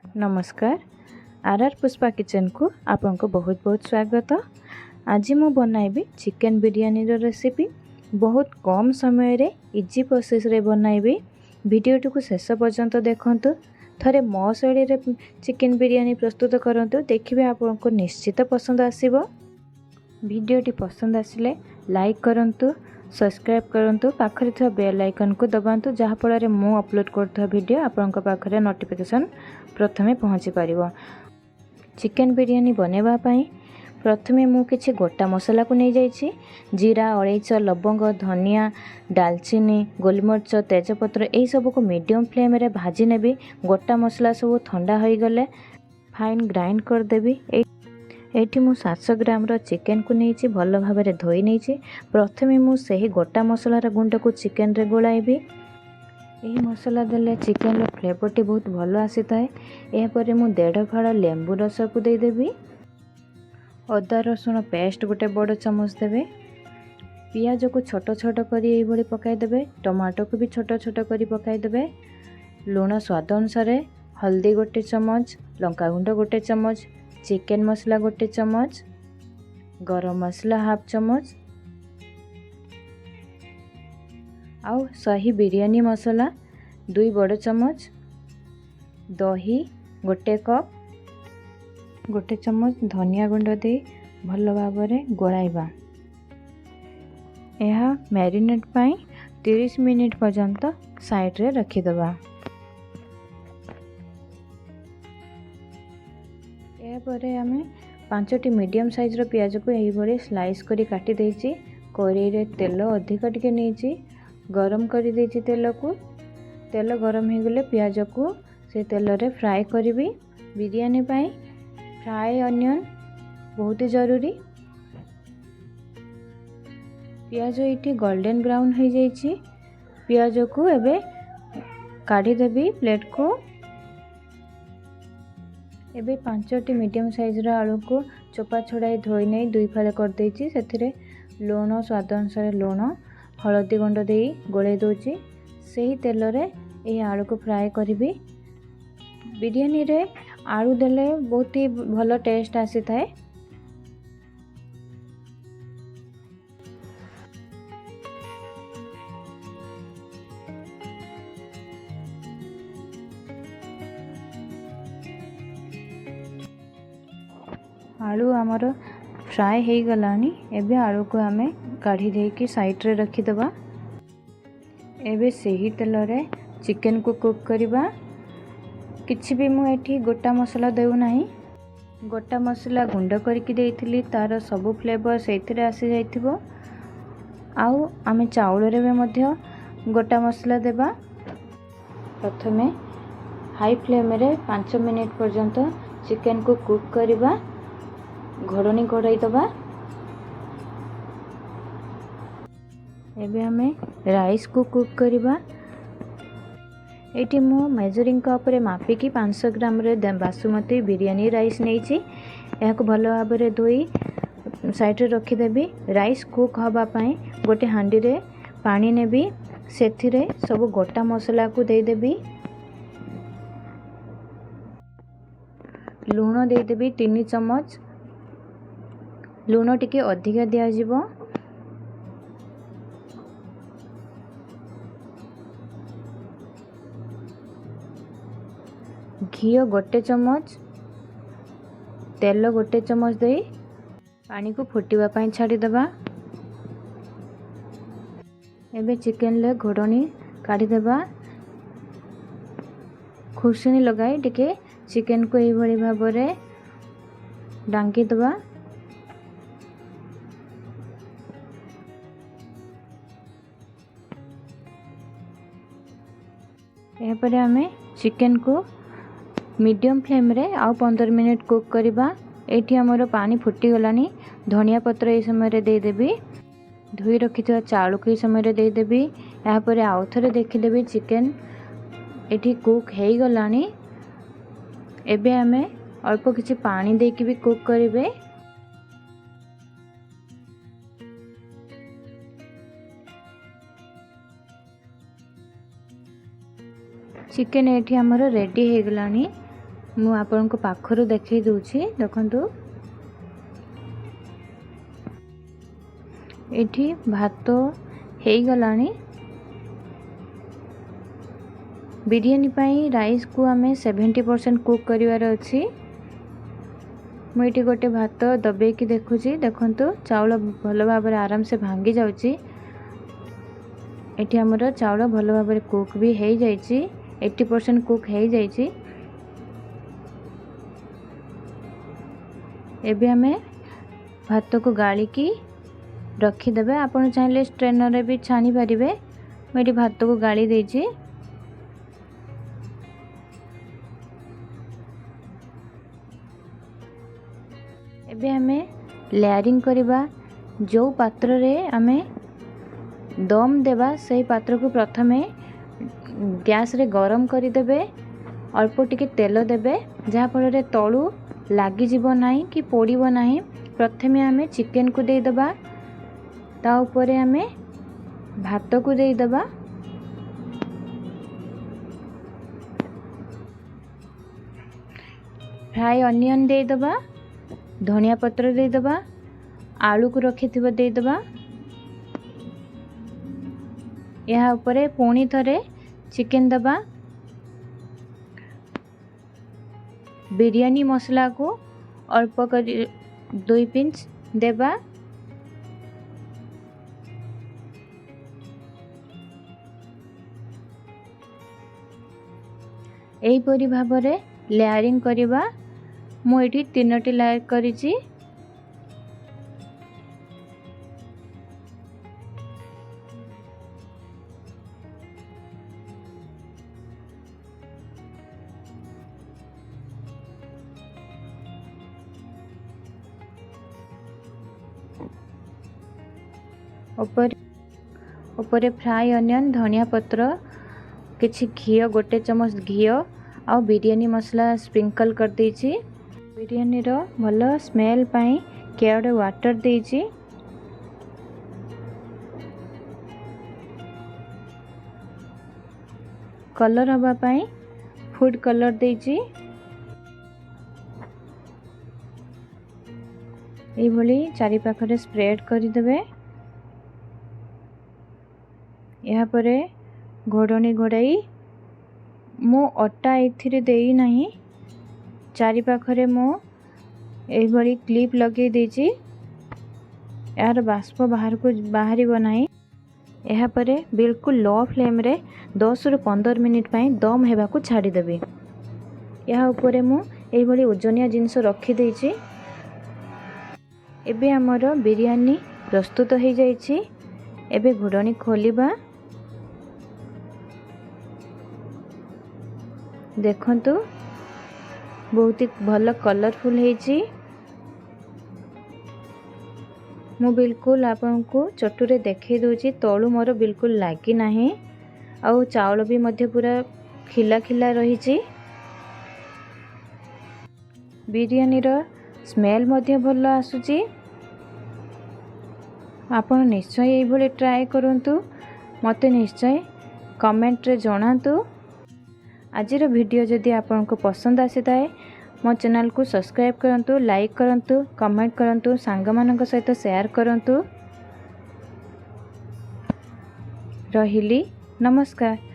ନମସ୍କାର, ଆର୍ ଆର୍ ପୁଷ୍ପା କିଚେନ୍କୁ ଆପଣଙ୍କୁ ବହୁତ ବହୁତ ସ୍ୱାଗତ। ଆଜି ମୁଁ ବନାଇବି ଚିକେନ୍ ବିରିୟାନୀର ରେସିପି। ବହୁତ କମ୍ ସମୟରେ ଇଜି ପ୍ରୋସେସ୍ରେ ବନାଇବି। ଭିଡ଼ିଓଟିକୁ ଶେଷ ପର୍ଯ୍ୟନ୍ତ ଦେଖନ୍ତୁ। ଥରେ ମୋ ଶୈଳୀରେ ଚିକେନ୍ ବିରିୟାନୀ ପ୍ରସ୍ତୁତ କରନ୍ତୁ, ଦେଖିବେ ଆପଣଙ୍କୁ ନିଶ୍ଚିତ ପସନ୍ଦ ଆସିବ। ଭିଡ଼ିଓଟି ପସନ୍ଦ ଆସିଲେ ଲାଇକ୍ କରନ୍ତୁ, ସବସ୍କ୍ରାଇବ୍ କରନ୍ତୁ, ପାଖରେ ଥିବା ବେଲ୍ ଆଇକନ୍କୁ ଦବାନ୍ତୁ, ଯାହାଫଳରେ ମୁଁ ଅପଲୋଡ଼ କରୁଥିବା ଭିଡ଼ିଓ ଆପଣଙ୍କ ପାଖରେ ନୋଟିଫିକେସନ୍ ପ୍ରଥମେ ପହଞ୍ଚି ପାରିବ। ଚିକେନ୍ ବିରିୟାନୀ ବନାଇବା ପାଇଁ ପ୍ରଥମେ ମୁଁ କିଛି ଗୋଟା ମସଲାକୁ ନେଇଯାଇଛି। ଜିରା, ଅଳେଇଚ, ଲବଙ୍ଗ, ଧନିଆ, ଡାଲଚିନି, ଗୋଲମରିଚ, ତେଜପତ୍ର ଏହିସବୁକୁ ମିଡ଼ିୟମ୍ ଫ୍ଲେମ୍ରେ ଭାଜି ନେବି। ଗୋଟା ମସଲା ସବୁ ଥଣ୍ଡା ହୋଇଗଲେ ଫାଇନ୍ ଗ୍ରାଇଣ୍ଡ କରିଦେବି। ଏଇଠି ମୁଁ 700 ଗ୍ରାମର ଚିକେନକୁ ନେଇଛି, ଭଲ ଭାବରେ ଧୋଇ ନେଇଛି। ପ୍ରଥମେ ମୁଁ ସେହି ଗୋଟା ମସଲାର ଗୁଣ୍ଡକୁ ଚିକେନରେ ଗୋଳାଇବି। ଏହି ମସଲା ଦେଲେ ଚିକେନର ଫ୍ଲେଭରଟି ବହୁତ ଭଲ ଆସିଥାଏ। ଏହାପରେ ମୁଁ ଦେଢ଼ ଫାଳ ଲେମ୍ବୁ ରସକୁ ଦେଇଦେବି। ଅଦା ରସୁଣ ପେଷ୍ଟ ଗୋଟେ ବଡ଼ ଚାମଚ ଦେବେ। ପିଆଜକୁ ଛୋଟ ଛୋଟ କରି ଏଇଭଳି ପକାଇଦେବେ। ଟମାଟୋକୁ ବି ଛୋଟ ଛୋଟ କରି ପକାଇଦେବେ। ଲୁଣ ସ୍ୱାଦ ଅନୁସାରେ, ହଳଦୀ ଗୋଟେ ଚାମଚ, ଲଙ୍କାଗୁଣ୍ଡ ଗୋଟେ ଚାମଚ, ଚିକେନ୍ ମସଲା ଗୋଟେ ଚାମଚ, ଗରମ ମସଲା ହାଫ୍ ଚାମଚ ଆଉ ସାହି ବିରିୟାନୀ ମସଲା 2 ବଡ଼ ଚାମଚ, ଦହି ଗୋଟେ କପ୍, ଗୋଟେ ଚାମଚ ଧନିଆ ଗୁଣ୍ଡ ଦେଇ ଭଲ ଭାବରେ ଗୋଳାଇବା। ଏହା ମ୍ୟାରିନେଟ୍ ପାଇଁ 30 ମିନିଟ୍ ପର୍ଯ୍ୟନ୍ତ ସାଇଡ଼୍ରେ ରଖିଦେବା। ଏହାପରେ ଆମେ 5ଟି ମିଡ଼ିୟମ୍ ସାଇଜ୍ର ପିଆଜକୁ ଏହିଭଳି ସ୍ଲାଇସ୍ କରି କାଟି ଦେଇଛି। କରେଇରେ ତେଲ ଅଧିକ ଟିକେ ନେଇଛି, ଗରମ କରିଦେଇଛି ତେଲକୁ। ତେଲ ଗରମ ହେଇଗଲେ ପିଆଜକୁ ସେ ତେଲରେ ଫ୍ରାଏ କରିବି। ବିରିୟାନୀ ପାଇଁ ଫ୍ରାଏ ଅନିଅନ୍ ବହୁତ ଜରୁରୀ। ପିଆଜ ଏଇଠି ଗୋଲ୍ଡେନ୍ ବ୍ରାଉନ୍ ହେଇଯାଇଛି। ପିଆଜକୁ ଏବେ କାଢ଼ିଦେବି ପ୍ଲେଟ୍କୁ। ଏବେ 5ଟି ମିଡ଼ିୟମ୍ ସାଇଜ୍ର ଆଳୁକୁ ଚୋପା ଛଡ଼ାଇ ଧୋଇ ନେଇ ଦୁଇ ଫାଳ କରିଦେଇଛି। ସେଥିରେ ଲୁଣ, ସ୍ୱାଦ ଅନୁସାରେ ଲୁଣ, ହଳଦୀ ଗୁଣ୍ଡ ଦେଇ ଗୋଳେଇ ଦେଉଛି। ସେହି ତେଲରେ ଏହି ଆଳୁକୁ ଫ୍ରାଏ କରିବି। ବିରିୟାନୀରେ ଆଳୁ ଦେଲେ ବହୁତ ହି ଭଲ ଟେଷ୍ଟ ଆସିଥାଏ। ଆଳୁ ଆମର ଫ୍ରାଏ ହେଇଗଲାଣି। ଏବେ ଆଳୁକୁ ଆମେ କାଢ଼ି ଦେଇକି ସାଇଡ଼୍ରେ ରଖିଦେବା। ଏବେ ସେହି ତେଲରେ ଚିକେନକୁ କୁକ୍ କରିବା। କିଛି ବି ମୁଁ ଏଠି ଗୋଟା ମସଲା ଦେଉନାହିଁ। ଗୋଟା ମସଲା ଗୁଣ୍ଡ କରିକି ଦେଇଥିଲି, ତା'ର ସବୁ ଫ୍ଲେଭର ସେଇଥିରେ ଆସିଯାଇଥିବ। ଆଉ ଆମେ ଚାଉଳରେ ବି ମଧ୍ୟ ଗୋଟା ମସଲା ଦେବା। ପ୍ରଥମେ ହାଇ ଫ୍ଲେମ୍ରେ 5 ମିନିଟ୍ ପର୍ଯ୍ୟନ୍ତ ଚିକେନକୁ କୁକ୍ କରିବା। ଘୋଡ଼ଣୀ ଘୋଡ଼ାଇ ଦେବା। ଏବେ ଆମେ ରାଇସ୍କୁ କୁକ୍ କରିବା। ଏଇଠି ମୁଁ ମେଜରିଂ କପ୍ରେ ମାପିକି 500 ଗ୍ରାମରେ ବାସୁମତୀ ବିରିୟାନୀ ରାଇସ୍ ନେଇଛି। ଏହାକୁ ଭଲ ଭାବରେ ଧୋଇ ସାଇଡ଼୍ରେ ରଖିଦେବି। ରାଇସ୍ କୁକ୍ ହେବା ପାଇଁ ଗୋଟେ ହାଣ୍ଡିରେ ପାଣି ନେବି। ସେଥିରେ ସବୁ ଗୋଟା ମସଲାକୁ ଦେଇଦେବି। ଲୁଣ ଦେଇଦେବି 3 ଚାମଚ। ଲୁଣ ଟିକେ ଅଧିକା ଦିଆଯିବ। ଘିଅ ଗୋଟେ ଚାମଚ, ତେଲ ଗୋଟେ ଚାମଚ ଦେଇ ପାଣିକୁ ଫୁଟିବା ପାଇଁ ଛାଡ଼ିଦେବା। ଏବେ ଚିକେନରେ ଘୋଡ଼ଣୀ କାଢ଼ିଦେବା। ଖୁସୁଣି ଲଗାଇ ଟିକେ ଚିକେନକୁ ଏଇଭଳି ଭାବରେ ଢାଙ୍କିଦେବା। ଏହାପରେ ଆମେ ଚିକେନକୁ ମିଡ଼ିୟମ୍ ଫ୍ଲେମ୍ରେ ଆଉ 15 ମିନିଟ୍ କୁକ୍ କରିବା। ଏଇଠି ଆମର ପାଣି ଫୁଟିଗଲାଣି। ଧନିଆ ପତ୍ର ଏହି ସମୟରେ ଦେଇଦେବି। ଧୋଇ ରଖିଥିବା ଚାଉଳକୁ ଏହି ସମୟରେ ଦେଇଦେବି। ଏହାପରେ ଆଉ ଥରେ ଦେଖିଦେବି ଚିକେନ୍ ଏଠି କୁକ୍ ହେଇଗଲାଣି। ଏବେ ଆମେ ଅଳ୍ପ କିଛି ପାଣି ଦେଇକି ବି କୁକ୍ କରିବେ। ଚିକେନ୍ ଏଠି ଆମର ରେଡ଼ି ହେଇଗଲାଣି। ମୁଁ ଆପଣଙ୍କ ପାଖରୁ ଦେଖାଇ ଦେଉଛି। ଦେଖନ୍ତୁ, ଏଠି ଭାତ ହେଇଗଲାଣି। ବିରିୟାନୀ ପାଇଁ ରାଇସ୍କୁ ଆମେ 70% କୁକ୍ କରିବାର ଅଛି। ମୁଁ ଏଠି ଗୋଟେ ଭାତ ଦବେଇକି ଦେଖୁଛି। ଦେଖନ୍ତୁ, ଚାଉଳ ଭଲ ଭାବରେ ଆରାମସେ ଭାଙ୍ଗି ଯାଉଛି। ଏଠି ଆମର ଚାଉଳ ଭଲ ଭାବରେ କୁକ୍ ବି ହେଇଯାଇଛି, 80% କୁକ୍ ହେଇଯାଇଛି। ଏବେ ଆମେ ଭାତକୁ ଗାଳିକି ରଖିଦେବେ। ଆପଣ ଚାହିଁଲେ ଷ୍ଟ୍ରେନରରେ ବି ଛାଣି ପାରିବେ। ମୁଁ ଏଠି ଭାତକୁ ଗାଳି ଦେଇଛି। ଏବେ ଆମେ ଲେୟାରିଂ କରିବା। ଯେଉଁ ପାତ୍ରରେ ଆମେ ଦମ୍ ଦେବା, ସେଇ ପାତ୍ରକୁ ପ୍ରଥମେ ଗ୍ୟାସ୍ରେ ଗରମ କରିଦେବେ। ଅଳ୍ପ ଟିକେ ତେଲ ଦେବେ, ଯାହାଫଳରେ ତଳୁ ଲାଗିଯିବ ନାହିଁ କି ପୋଡ଼ିବ ନାହିଁ। ପ୍ରଥମେ ଆମେ ଚିକେନକୁ ଦେଇଦେବା, ତା ଉପରେ ଆମେ ଭାତକୁ ଦେଇଦେବା। ଫ୍ରାଏ ଅନିଅନ୍ ଦେଇଦେବା, ଧନିଆ ପତ୍ର ଦେଇଦେବା, ଆଳୁକୁ ରଖିଥିବା ଦେଇଦେବା। ଏହା ଉପରେ ପୁଣି ଥରେ ଚିକେନ୍ ଦେବା। ବିରିୟାନୀ ମସଲାକୁ ଅଳ୍ପ କରି 2 ପିଞ୍ଚ ଦେବା। ଏହିପରି ଭାବରେ ଲେୟାରିଂ କରିବା। ମୁଁ ଏଠି 3ଟି ଲେୟାର କରିଛି। ଉପରେ ଫ୍ରାଏ ଅନିଅନ୍, ଧନିଆ ପତ୍ର, କିଛି ଘିଅ, 1 ଚାମଚ ଘିଅ ଆଉ ବିରିୟାନୀ ମସଲା ସ୍ପ୍ରିଙ୍କଲ୍ କରିଦେଇଛି। ବିରିୟାନୀର ଭଲ ସ୍ମେଲ୍ ପାଇଁ କେୟାର୍ଡ଼ ୱାଟର୍ ଦେଇଛି। କଲର୍ ହେବା ପାଇଁ ଫୁଡ଼୍ କଲର୍ ଦେଇଛି। ଏଇଭଳି ଚାରିପାଖରେ ସ୍ପ୍ରେଡ୍ କରିଦେବେ। ଏହାପରେ ଘୋଡ଼ଣୀ ଘୋଡ଼ାଇ, ମୁଁ ଅଟା ଏଥିରେ ଦେଇନାହିଁ, ଚାରିପାଖରେ ମୁଁ ଏଇଭଳି କ୍ଲିପ୍ ଲଗାଇ ଦେଇଛି। ଏହାର ବାଷ୍ପ ବାହାରକୁ ବାହାରିବ ନାହିଁ। ଏହାପରେ ବିଲକୁଲ ଲୋ ଫ୍ଲେମ୍ରେ 10ରୁ 15 ମିନିଟ୍ ପାଇଁ ଦମ୍ ହେବାକୁ ଛାଡ଼ିଦେବି। ଏହା ଉପରେ ମୁଁ ଏଇଭଳି ଓଜନିଆ ଜିନିଷ ରଖିଦେଇଛି। ଏବେ ଆମର ବିରିୟାନୀ ପ୍ରସ୍ତୁତ ହେଇଯାଇଛି। ଏବେ ଘୋଡ଼ଣୀ ଖୋଲିବା। ଦେଖନ୍ତୁ, ବହୁତ ଭଲ କଲରଫୁଲ୍ ହେଇଛି। ମୁଁ ବିଲକୁଲ ଆପଣଙ୍କୁ ଚଟୁରେ ଦେଖାଇ ଦେଉଛି, ତଳୁ ମୋର ବିଲକୁଲ ଲାଗିନାହିଁ ଆଉ ଚାଉଳ ବି ମଧ୍ୟ ପୁରା ଖିଲା ଖିଲା ରହିଛି। ବିରିୟାନୀର ସ୍ମେଲ୍ ମଧ୍ୟ ଭଲ ଆସୁଛି। ଆପଣ ନିଶ୍ଚୟ ଏଇଭଳି ଟ୍ରାଏ କରନ୍ତୁ। ମୋତେ ନିଶ୍ଚୟ କମେଣ୍ଟରେ ଜଣାନ୍ତୁ। ଆଜିର ଭିଡ଼ିଓ ଯଦି ଆପଣଙ୍କୁ ପସନ୍ଦ ଆସିଥାଏ, ମୋ ଚ୍ୟାନେଲକୁ ସବସ୍କ୍ରାଇବ୍ କରନ୍ତୁ, ଲାଇକ୍ କରନ୍ତୁ, କମେଣ୍ଟ କରନ୍ତୁ, ସାଙ୍ଗମାନଙ୍କ ସହିତ ସେୟାର କରନ୍ତୁ। ରହିଲି, ନମସ୍କାର।